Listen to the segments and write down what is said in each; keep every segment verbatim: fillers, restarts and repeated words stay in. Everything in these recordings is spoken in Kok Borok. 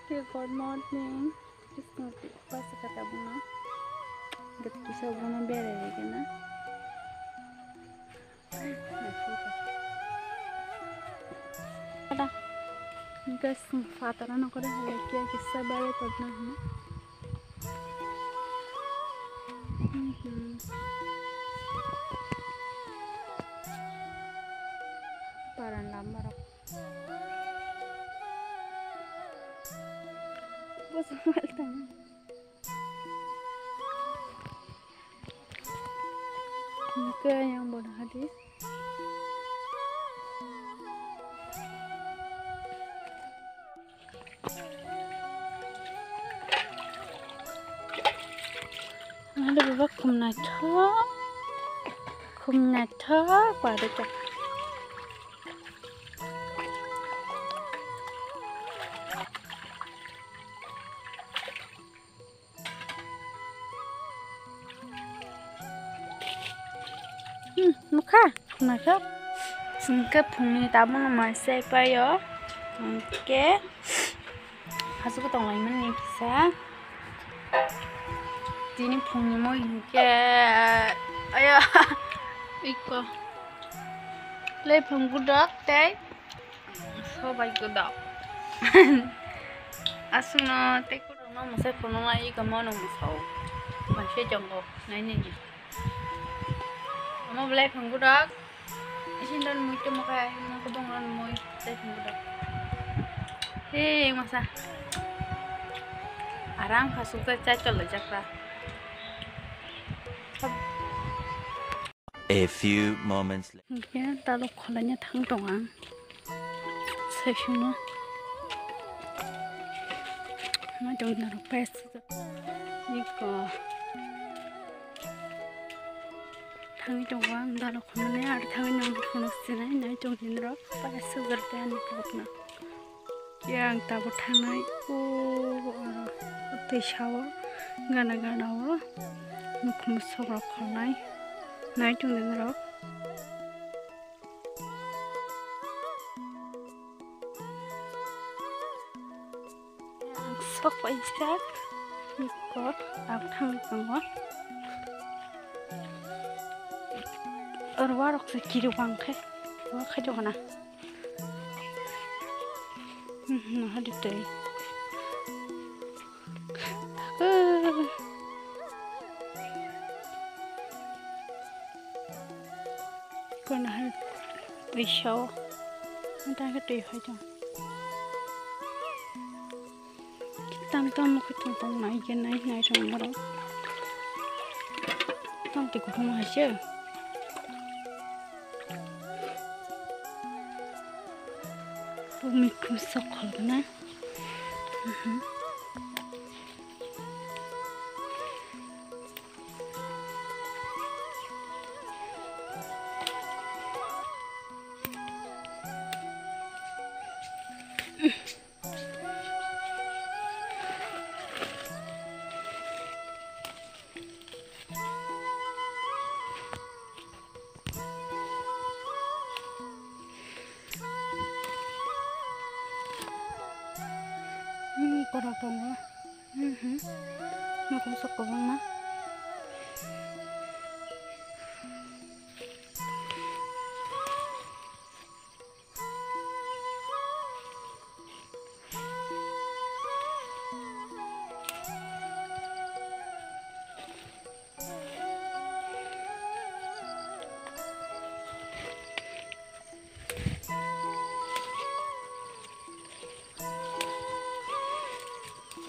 Good morning. Bising ti pas kata buna. Gat kisa buna bere gena. Ada. Gas fatara no kore hale kia kisa bare todna hana. Mhm. Paran lama rok. Bosong mal tang. Hingke yang bono hadi. Ada baba khum naithok, khum naithok pada chak. Hmm, nukha, nukha. Hingke phungni tabukno mai se paio. Hingke hasu tong lai mani kisa. Tini phungni moi hingke, ayo, iko. Lephang gudok tei. Sobai gudok. Aswkno tei kwrwngno mwsai phunuknai iko mono mwsao. Mansai chongo nainani. Omo belai phang gudok. Isin don mui temo kaya, mui kobong don mui tei phang gudok. Hei masa. Arang khasuk tei chai chol jakra. A few moments later. Hingke dalok kholaina thang tong ang. Saisono. Ma tong naro pes. Niko. Thangwi tongo ang dalok kholaina ar thangwi nang phunuk sinai nai tong hinrok. Pes sugar te ani pokno. Yang tabuk thangnai, o, aro twi sao gana gana o mukhum sok rok khornai nai tongni norok. Ang sok pai sak, iko tabuk thangwi tongo. Oro warok se kiri bang khe, wa khai tongna. Mhm, hadi tei. Tako. Kono hadi tei sao. Anta ke tei hai tong. Tam tam mo khe tong tong nai ke nai nai tong boro. Tam te kutung hai se. Bo mikhu sok khol gana. Mhm. Hmm, korok tongo. Mhm. Nokhong sok kwbangma.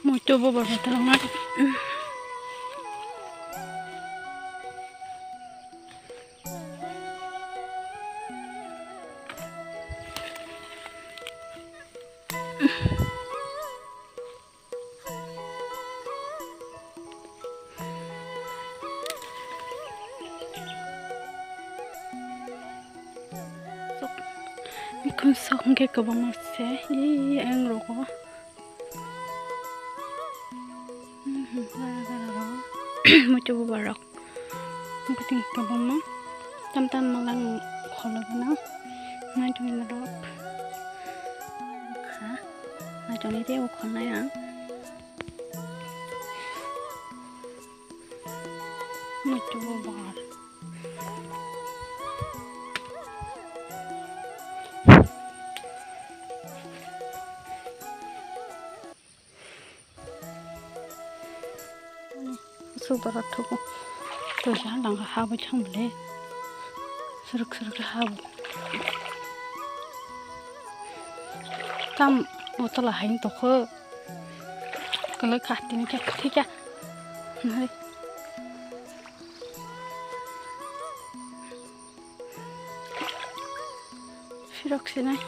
Muitu bo borok talangma. Sok, mikhum sok hwnkhe kwbangma se, ee, ayang rogo. Muitu bubarok. Buting kwbangma. Tam tam malang kholo gana. Nai tongwi norok. Kha. Joni tei o khornai ang. Muitu bo bar. Suk dara thugo. Toisa lang ha bo chang bole. Suruk suruk ha bo. Tam botol hain tokho. Kalai kha tini kha thika. Nai. Phirok sinai.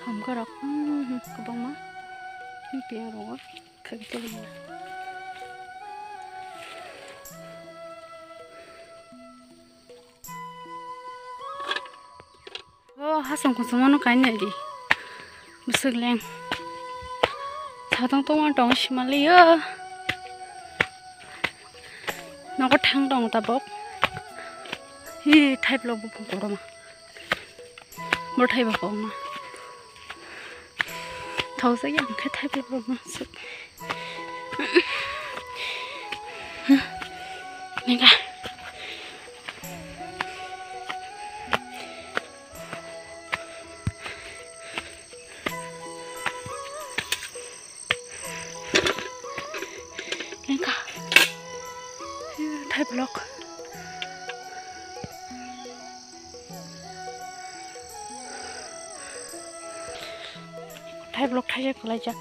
Hamka rok, hmm, kwbangma. Ni piyang rogo khagwi tongmani. O hasong kusung mano kainwi di. Bwswk leng. Satong tongma tong simalio. Nogo thang tong tabok. Hi thaiplok buphang kotorma. Bo thaiba kokma. Thokjak ya, hwnkhe thaiba kokma. Nega. Nega. Thaiplok. Thaiplok thaijak kwlaijak.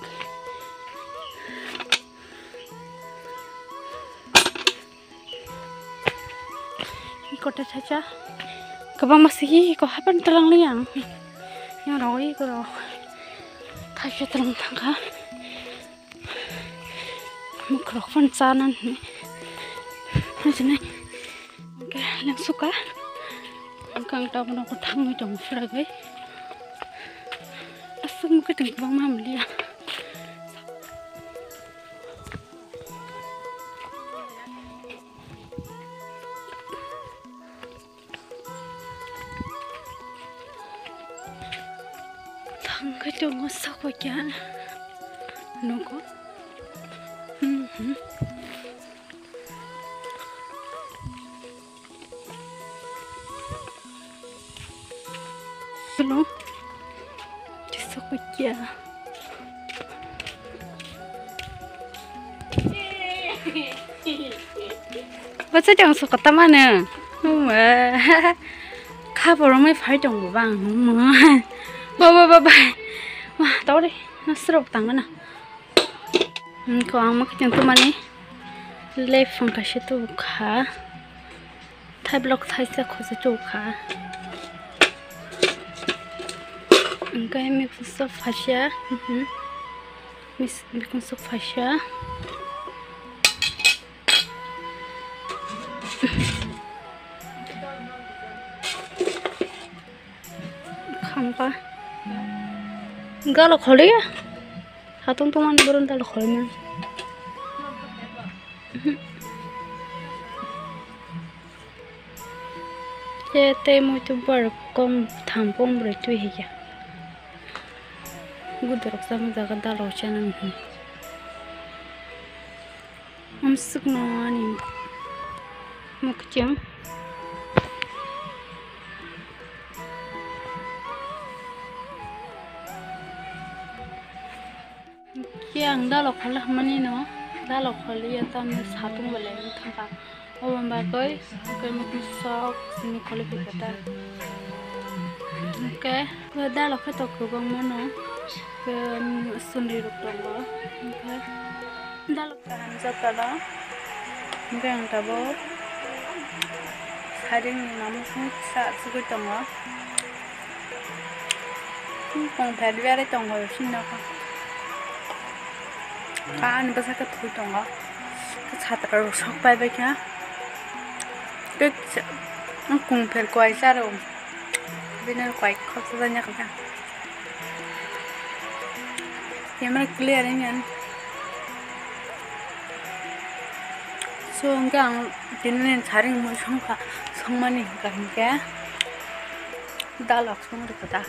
Iko thaisa kwbangma sigi iko hapan talang li ang. Yang rogwi iko rok thaisa talang thangkha. Mukrok phan chana hwnwi. Hwnjini hwnkhe lengsuka. Hwnkhe ang tabuk nogo thangwi tongo phirogwi. Aswk mukhwtwng kwbangma hamliya. Thangkhe tongo sokphaikha nogo. Mhm. Hello. Sokphaikha. Bacha tong sokota mano. Numa. Kha borok mai phai tong bo bang numa. Ba, ba, ba, ba. Wah, tau de. Nasrok tang na. Ko ang mak tong tu mani. Left phone ka se tu kha. Thai block thai se khosa tu kha. Engkai mi khosa phasia. Mhm. Mis-, mikung sok phaisa. Khampa. Galo kholiya. Hatung tongmani boron dalo kholiman. Tei, tei muitu bar kom tham kom broi twi hikya. Gudorok sama jaga dalo chana mihim. Amsukno ani mukchung. Khe ang dalok kholai hwnmani no, dalok kholai ya tamni satung belai wng thangkha. Obo bagwi hwnkhe mukung sok simi kholai phikha ta. Hwnkhe dalok khe tok kwbangma no, hwnkhe sundri rok tongo. Hwnkhe dalok kaham jotto no, hwnkhe ang tabuk siding ni mamung sa chugui tongo. Kung pher berwi tongo sini nogo. Ani bwsa khe thwi tongo. Khe satra rok sok pai bai kha. Khe kung pher kwai cha rw. Bini kwai khoksa jani kha. Camera clear wngya. So hwnkhe ang tini ni saring mui songkha, songmani hwnkha hinkhe dalok song rwkha ta.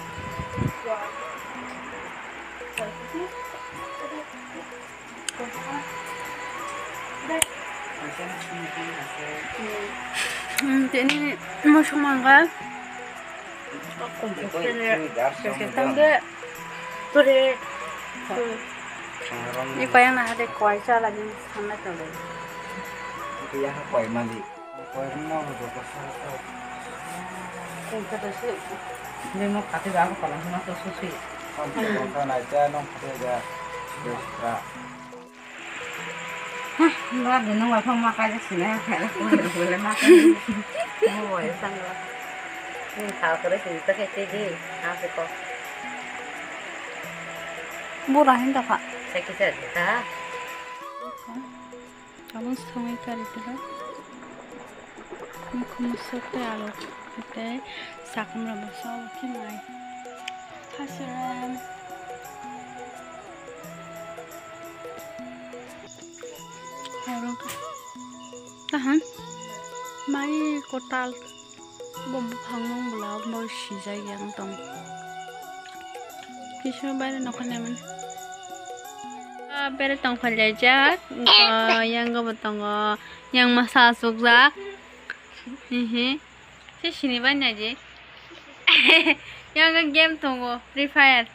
Hmm, tini mui songma hwnkha. Ni kaya na hade koi chala ni samna tole. Kaya ha koi mali. Koi no do ko sa ko. Kung ka to si. Ni no kati ba ko pala ma to su si. Kon ko na ja no kati ja. Destra. Hah, nora dunu wai phang ma kaijak sinai, ang khaina kung dunu le ma kaijak. Mo wai sangla. Ni thal kore sini ta khe tei di, ha se ko. Bura hin ta pha. Saki sa di ta. Tabuk songwi kari tila. Mukhumu sok tei alu tei sakamra bo sok khe mai. Hasiran. Tahan. Mai kotal. Bo buphang mung bwla bo sijak yang tong. Kisa baire nokha naimani. Ah, bere tong phaljak. Yang bo tongo. Yang masa asukjak. Hihi. Se sini bai naji. Yang game tongo. Free Fire.